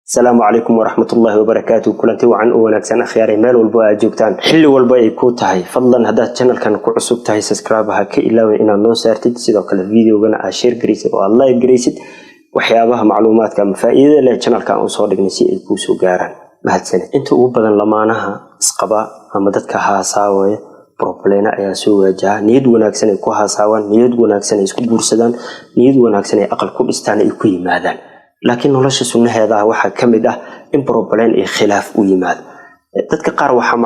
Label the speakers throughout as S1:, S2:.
S1: Asalaamu calaykum waraxmatullaahi wabarakaatu. Kulanti wacan u wanaagsan, akhyaaray, meel walbo aad joogtaan, xilli walba ay ku tahay. Fadlan, haddaad channelkan ku cusub tahay, subscribe ha ka ilaawin inaad noo saartid. Sidoo kale videogana aad share garaysid oo aad like garaysid, waxyaabaha macluumaadka ama faa'iidada leh channelka aan usoo dhignay si ay kuu soo gaaraan. Mahadsanid. Inta ugu badan lamaanaha isqaba ama dadka haasaawaya, problema ayaa soo waajaha. Niyad wanaagsan ay ku haasaawaan, niyad wanaagsan ay isku guursadaan, niyad wanaagsan ay aqal ku dhistaan, ay ku yimaadaan, laakiin nolosha sunnaheeda ah waxaa ka mid ah in problem iyo khilaaf u yimaado. Dadka qaar waxaa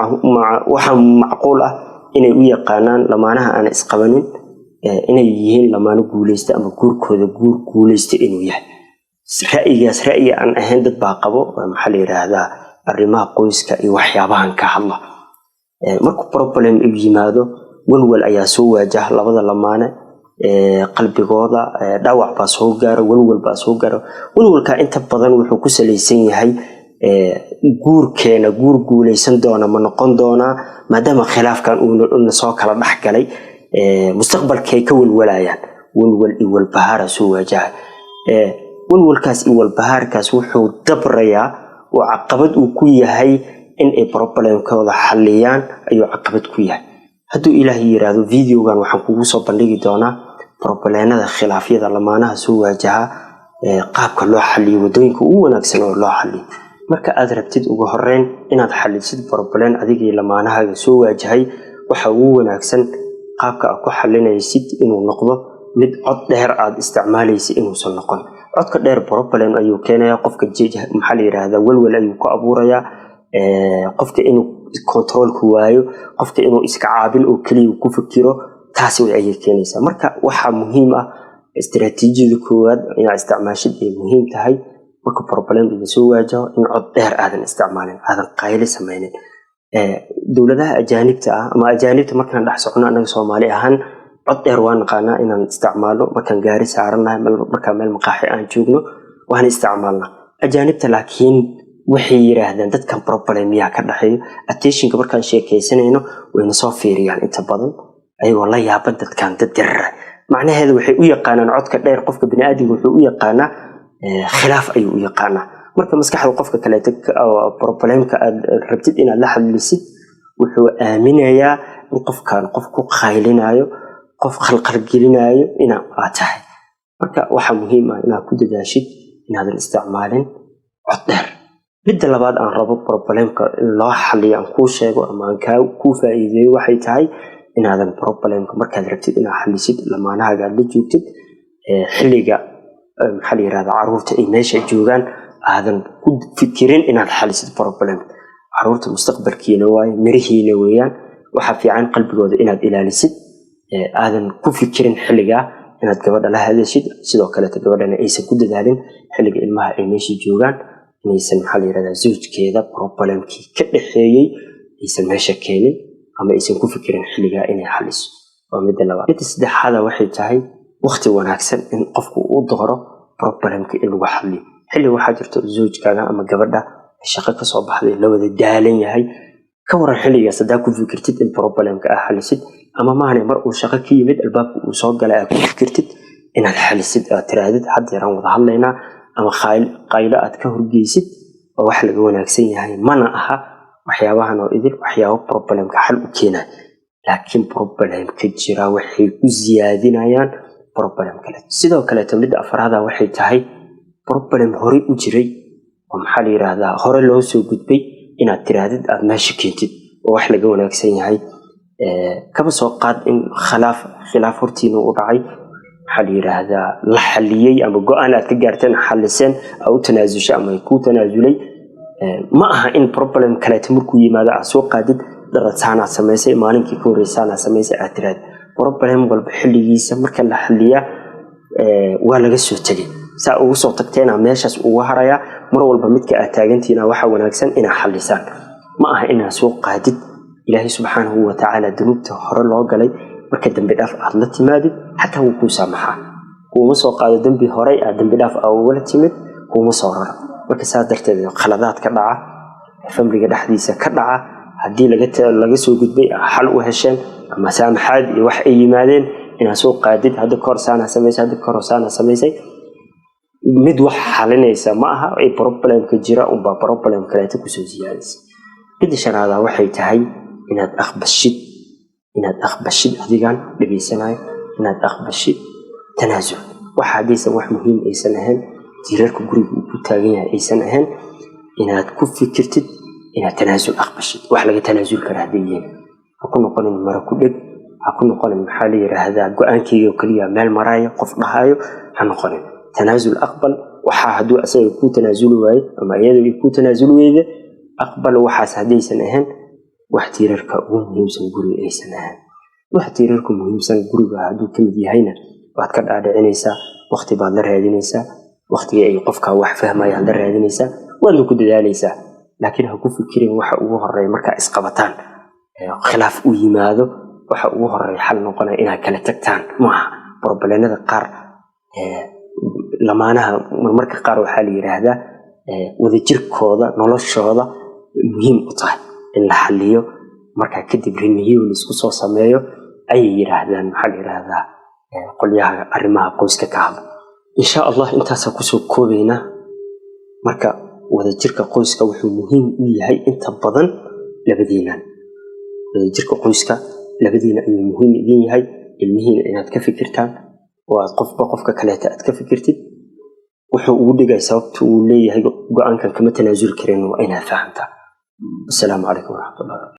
S1: macquul ah inay u yaqaanaan lamaanaha aan isqabanin inay yihiin lamaano guuleysta ama guurkooda guur guuleysta inuu yahay. Ra'yigaas ra'yi aan ahayn dad baa qabo, maxaa la yidhaahdaa, arrimaha qoyska iyo waxyaabahan ka hadla. Markuu problem uu yimaado, walwal ayaa soo waajaha labada lamaane, qalbigooda dhaawac baa soo gaaro, walwal baa soo gaaro. Walwalka inta badan wuxuu ku salaysan yahay guurkeena guur guuleysan doona ma noqon doonaa, maadaama khilaafkan uuna soo kala dhex galay. Mustaqbalkay ka walwalayaan, walwal iyo walbahaara soo waajaha. Walwalkaas iyo walbahaarkaas wuxuu dabrayaa oo caqabad uu ku yahay in ay problemkooda xalliyaan ayuu caqabad ku yahay. Hadduu Ilaahay yiraahdo, videogan waxaan kugu soo bandhigi doonaa problemada, khilaafyada lamaanaha soo waajaha, qaabka loo xaliyo, wadooyinka ugu wanaagsan oo loo xaliyo. Marka aad rabtid ugu horeyn inaad xalisid problem adigii lamaanahaaga soo waajahay, waxa ugu wanaagsan qaabka aad ku xalinaysid inuu noqdo mid cod dheer aad isticmaalaysid inuusan noqon. Codka dheer problem ayuu keenayaa qofka, maxaa la yiraahdaa, walwal ayuu ku abuurayaa qofka, inuu controlku waayo, qofka inuu iska caabin oo keliya ku fikiro, taasi way ayay keenaysaa. Marka waxaa muhiim ah istaraatiijiyada koowaad inaad isticmaashid ay muhiim tahay marka problem idin soo waajaho, in cod dheer aadan isticmaalin, aadan qayli sameynin. Dowladaha ajaanibta ah ama ajaanibta markaan dhex socono, anaga Soomaali ahaan cod dheer waa naqaanaa inaan isticmaalno markaan gaari saarannahay, markaan meel maqaaxi aan joogno, waan isticmaalnaa. Ajaanibta laakiin waxay yiraahdaan, dadkan problem yaa ka dhexeeyo? Attentionka markaan sheekaysanayno wayna soo fiiriyaan inta badan, ayagoo la yaaban dadkan dad dirara. Macnaheedu waxay u yaqaanaan codka dheer, qofka biniaadamka wuxuu u yaqaanaa khilaaf ayuu u yaqaanaa. Marka maskaxda qofka kaleeto problemka aad rabtid inaad la hadlisid wuxuu aaminayaa in qofkan qof ku qaylinayo, qof khalkhalgelinayo ina aad tahay. Marka waxaa muhiim ah inaad ku dadaashid inaadan isticmaalin cod dheer. Midda labaad aan rabo problemka in loo xaliyo aan kuu sheego ama aan kuu faa'iideeyo waxay tahay inaadan problemka markaad rabtid inaad xalisid lamaanahaaga aad la joogtid, xilliga, maxaa la yirahdaa, caruurta ay meesha joogaan, aadan ku fikirin inaad xalisid problem. Caruurta mustaqbalkiina waaye, mirihiina weeyaan. Waxaa fiican qalbigooda inaad ilaalisid, aadan ku fikirin xilligaa inaad gabadha la hadashid. Sidoo kaleeto gabadhana aysan ku dadaalin xilliga ilmaha ay meesha joogaan inaysan, maxaa la yirahdaa, zawjkeeda problemkii ka dhexeeyey aysan meesha keenin ama aysan ku fikirin xilligaa inay xaliso. Waa midda labaad. Midda saddexaada waxay tahay waqti wanaagsan in qofku uu dooro problemka in lagu xaliyo. Xilli waxaa jirto zawjkaaga ama gabadha shaqo kasoo baxday, la wada daalan yahay. Ka waran xilligaas haddaa ku fikirtid in problemka aad xalisid? Ama maahane, mar uu shaqo ka yimid, albaabka uu soo galay aad ku fikirtid inaad xalisid, aad tirahdid, "Haddeeraan wada hadlaynaa," ama qaylo aad ka horgeysid, waa wax laga wanaagsan yahay. Mana aha waxyaabahan oo idil waxyaabo problemka xal u keenaya, laakiin problemka jira waxay ku siyaadinayaan problem kale. Sidoo kaleeto midda afraada waxay tahay problem horey u jiray oo, maxaa la yiraahdaa, hore loo soo gudbay inaad tiraahdid, aad meesha keentid, oo wax laga wanaagsan yahay. Kaba soo qaad in khilaaf hortiina u dhacay, maxaa la yiraahdaa, la xaliyey ama go-aan aad ka gaarteen, xaliseen, aad u tanaasushay ama kuu tanaasulay. Ma aha in problem kaleeto markuu yimaado aad soo qaadid, "Darad saanaad samaysay, maalinkii ka horreysaanaad samaysay," aad tirahdid. Problem walba xilligiisa marka la xaliyaa waa laga soo tegay. Saa ugu soo tagteena meeshaas ugu harayaa. Mar walba midka aad taagantihiina waxaa wanaagsan inaad xalisaan, ma aha inaad soo qaadid. Ilaahay subxaanahu watacaala dunuubta hore loo galay marka dambi dhaaf aad la timaadid xataa wuu kuu saamaxaa. Kuuma soo qaado dembi horey aad dambi dhaaf aa ugala timid, kuuma soo raro. Marka saas darteed khaladaad ka dhaca familyga dhexdiisa ka dhaca, haddii laga soo gudbay, xal u hesheen ama saamaxaad iyo wax ay yimaadeen, inaad soo qaadid, "Hadda kahor saana samaysay, hadda kahor saana samaysay," Mid wax xalinaysa ma aha, ay problemka jira unbaa problem kaleeta kusoo siyaadaysa. Midda shanaada waxay tahay inaad aqbashid, adigan dhegaysanayo, inaad aqbashid tanaasul. Waxa haddaysan wax muhiim aysan ahayn, tiirarka guriga uu ku taagan yahay aysan ahayn, inaad ku fikirtid inaad tanaasul aqbashid. Wax laga tanaasuli kara hadday yihiin, ha ku noqonin mara ku dheg, ha ku noqonin, maxaa la yiraahdaa, go-aankeyga oo keliya meel maraayo qof dhahayo ha noqonin. Tanaasul aqbal. Waxaa hadduu asaga kuu tanaasuli waayo ama iyada ay kuu tanaasuli weyde, aqbal waxaas haddaysan ahayn wax tiirarka ugu muhiimsan guriga aysan ahayn. Wax tiirarka muhiimsan guriga hadduu kamid yahayna, waad ka dhaadhicinaysaa, waqti baad la raadinaysaa, waqtigii ay qofka wax fahmayaan la raadinaysaa, waadna ku dadaalaysaa. Laakiin ha ku fikirin waxa ugu horeeya markaa isqabataan, khilaaf uu yimaado, waxa ugu horeeya xal noqonaya inaad kala tagtaan maaha. Problemada qaar lamaanaha marmarka qaar waxaa la yiraahdaa wadajirkooda, noloshooda muhiim u tahay in la xaliyo, markaa kadib renew laisku soo sameeyo ayay yiraahdaan, maxaa la yiraahdaa, qolyaha arrimaha qoyska ka hadla. Insha Allah intaasaa kusoo koobaynaa. Marka wadajirka qoyska wuxuu muhiim u yahay inta badan labadiinan. Wadajirka qoyska labadiina ayuu muhiim idin yahay. Ilmihiina inaad ka fikirtaan oo aad qofba qofka kaleeta aad ka fikirtid, wuxuu ugu dhigay, sababta uu leeyahay go-aankan kama tanaasuli karin, waa inaad fahamtaa. Asalaamu calaykum waraxmatullah.